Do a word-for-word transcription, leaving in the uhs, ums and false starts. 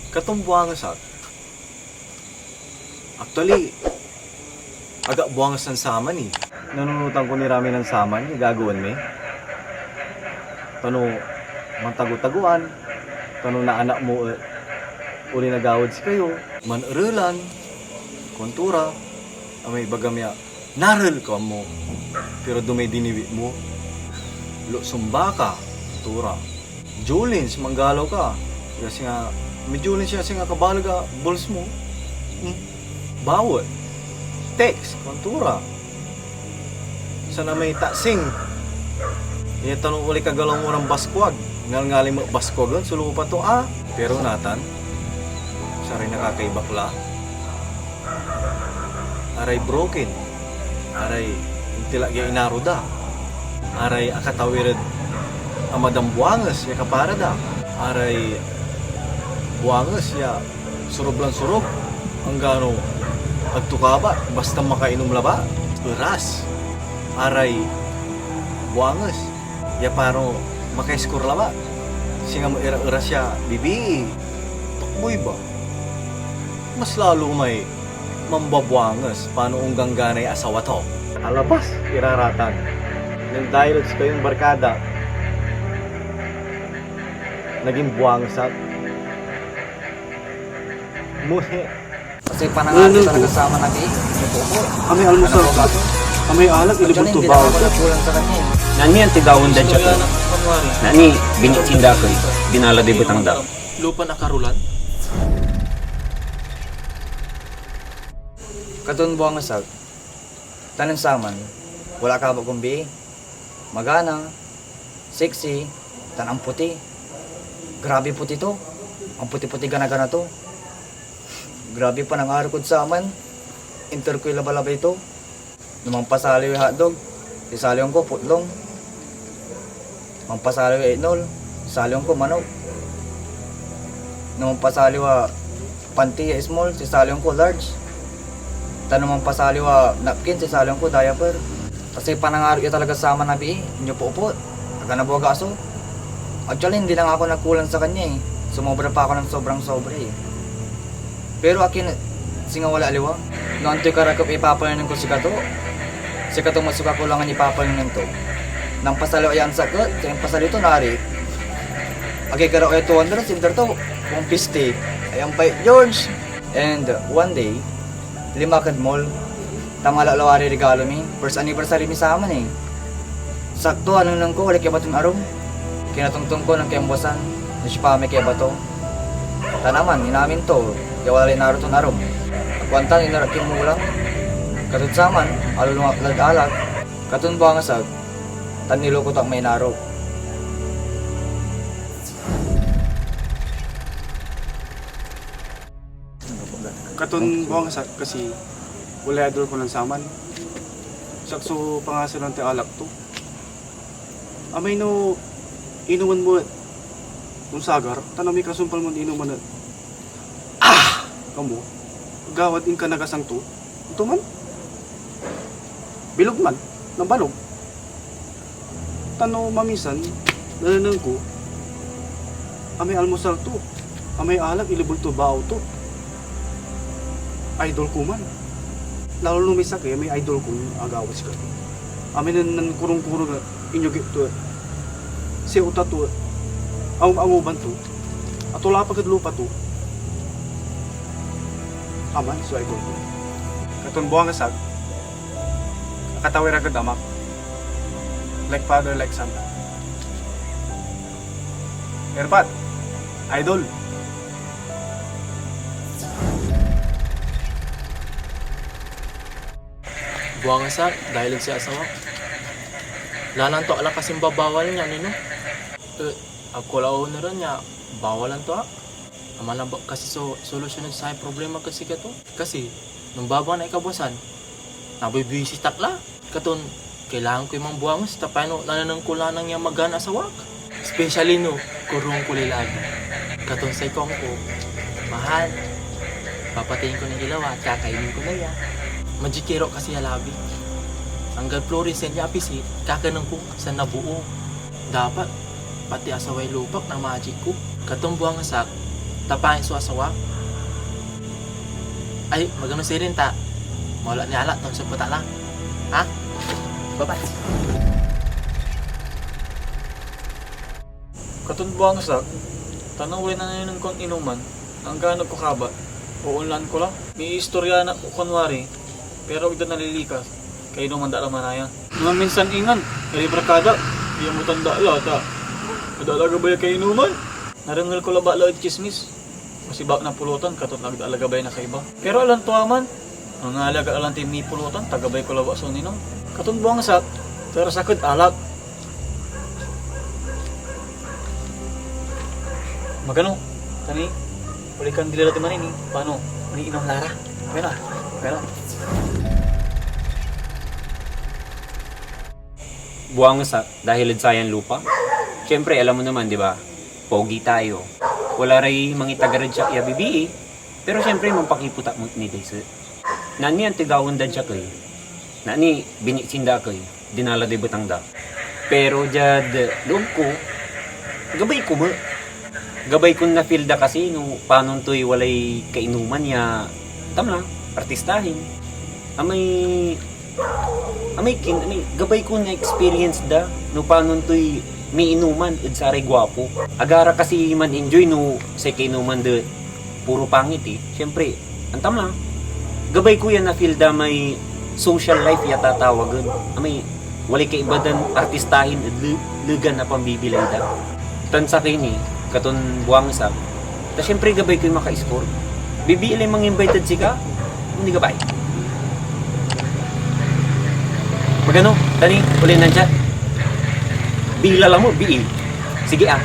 Katon buanges ak. Actually, agak buanges nen saman eh. Nanunotan ko ni ra may nen saman ya gagawaen mi. Tano mantago-tagoan, tano naanak mo et oli na gawad sikayo, manerelan, kuanto ra, amay ibagam ya, narel ka mo, pero dumay diniwit mo. Luksom baka, tura. Jolins, manggalaw ka. Ya singa, may Jolins ya singa kabaleg a bols mo. Hmm? Bawet. Text, kuanto ra. Sana may taksing. Ya tano oli kagalaw mo ran baskwag. Ngalngali met baskwag en so lupa to, ah. Pero natan, saray nakakaibak la. Aray broken, aray intilak ya inaro da, aray akatawir ed amadan buanges ya kapara da, aray buanges ya surob lan surob, anggano agto kabat, basta makainom labat, eras, aray buanges ya paro makaiskor labat, singa met ira eras ya bibii, pakboy ba? Mas lalo may mambabuanges pano onggangganay asawa to. Alabas, iraratan. Nen dayel ed sikayon barkada, nagin buanges ak. Muhi. Kasi panangalat talaga sa aman na bii. Opo. Amay almusal, amay alak, ilibot to bawal. Nani ang tigawan dan siya to? Nani, binitsin da ko, binala di betang da. Lupan akarulan? Katon buanges ak, tan nen saman, wala ka abagong bii, magana, sexy, tan amputi. Grabe puti to. Amputi-puti gana-gana to. Grabe panangaro kod saman. Inter koy labalabay to. No mampasaliw ya hotdog, sisaliwan ko putlong. Mampasaliw ya itnol, sisaliwan ko manok. No mampasaliw a panty ya small, sisaliwan ko large. Tan no mampasaliw a napkin, sisaliwan ko diaper. Kasi panangaro ya talaga saman a bii, inyo po po. Aganabuag aso. Actually, hindi lang ako nagkulang sa kanya eh. Sumobra pa ako ng sobrang sobra eh. Pero akin, singa wala aliwa. No antoy karakep ya ipapanengneng kod sikato, sikato met so kakulangan ya ipapanengneng to. Nampasaliw ya ansakit, say impasaliw to, nari. Agay karaw ya two hundred, sinter to, one fifty. Ay, ampay, George! And one day, linma ak ed mall, ta manlalaw aray regalo mi. First anniversary mi saman eh. Sakto, anengneng ko, walay kaiba ton arum. Kinatongtong ko nen kaimbuasan no siopa may kaiba to. Ta naman, inamin to ya wala lay inaro ton arum. Kuan tan inaro ak kimmulang. Katod saman, alolong ak lad alak. Katon buanges ak, tan niloko to ak may inaro. Katon buanges ak kasi walay idol ko nen saman. Siak so pangaselan tay alak to. Amay no inomen mo et onsagar, tan amay kasumpal mon inomen et, ah! Kamo, gawad inkanagasang to, onto man. Bilog man, nambalog. Tan no maminsan, nanengneng ko, amay almusal to, amay alak ilibol to baw to. Idol ko man. Lalo no may sakey, amay idol kon agawa sikato. Amay nen, nankorong-korong a inyogip to, siawta to, angub-anguban to, atolapag ed lupa to. Aman so idol ko. Katon buanges ak, akatawir ak ed amak. Like father, like son. Erpat, idol. Buanges ak, dahil ed say asawak. Lanan to ak la kasin babawal nia, nino? Eh, agko la ooneren ya bawalan to ak. Aman labat kasi so solusyon ed say problema ed sikato. Kasi, no babang na ikabuasan, nabibwisit ak la. Katon, kailangan koy mambuanges, ta pano nanenengneng ko lanang ya magan a sawak. Especially no, korong ko lay labi. Katon say kuan ko, "Mahal, papateyen ko na ilaw, ah, kakainin ko na ya." Magikiro kasi ya labi. Anggad fluorescent ya apisi, kakanen ko, sa nabuo. Dapat, pati asaway lupak na magic ko. Katon buanges ak, Tapain so asawa? Ay, magano sirin ta. Mawala ni alak ton so peta la. Ha? Bye-bye. Katon buang sak, ta no way nanengneng kon inuman, anggaan ko kabat, oonlaan ko la. Miistorya na ko kunwari, pero agda nalilikas, kainuman da la manaya. Mga minsan ingan, iri barkada, iyamutan da la, ta ada la gabay kainuman. Narengel ko labat la ed chismis. Masibak na pulutan, katon agda la gabay na kaiba. Pero alantua man, mangalag a alanti mipulutan, ta gabay ko labat so ninom. Katon buang sak, tarasaked alak. Magano? Tani, uli kan dila ti manini. Paano? Maniinom la ra. Magano? Magano? Buang sak, dahil ed sayan lupa. Siyempre, alam mo naman, di ba? Pogi tayo. Wala ray mangitagar ed siak ya bibii, pero siyempre, mampakiputak mo ni dayse. Nani antigawen dad siak ey. Nani biniksin da ak ey, dinala day betang da. Pero diad loob ko, gabay ko met. Gabay kon na-feel da kasi no panon toy walay kainuman ya, tam lang, artistahin. Amay, amay kin, amay, gabay kon na-experience da no panon toy miinuman ed saray guapo. Agara kasi man-enjoy no say kainuman da puro pangit eh. Siyempre, antam lang. Gabay ko yan na-feel da may social life ya tatawagen. Amay, walay kaiba dan artistahin ed le-, legan na pambibilay da. Tan sakey ni, katon buang sak. Ta siyempre, gabay koy maka-score. Bibii lay mang-invite ed sika, hindi gabay. Magano, Dani, uli nan chat. Bila la mo, bii. Sige ah.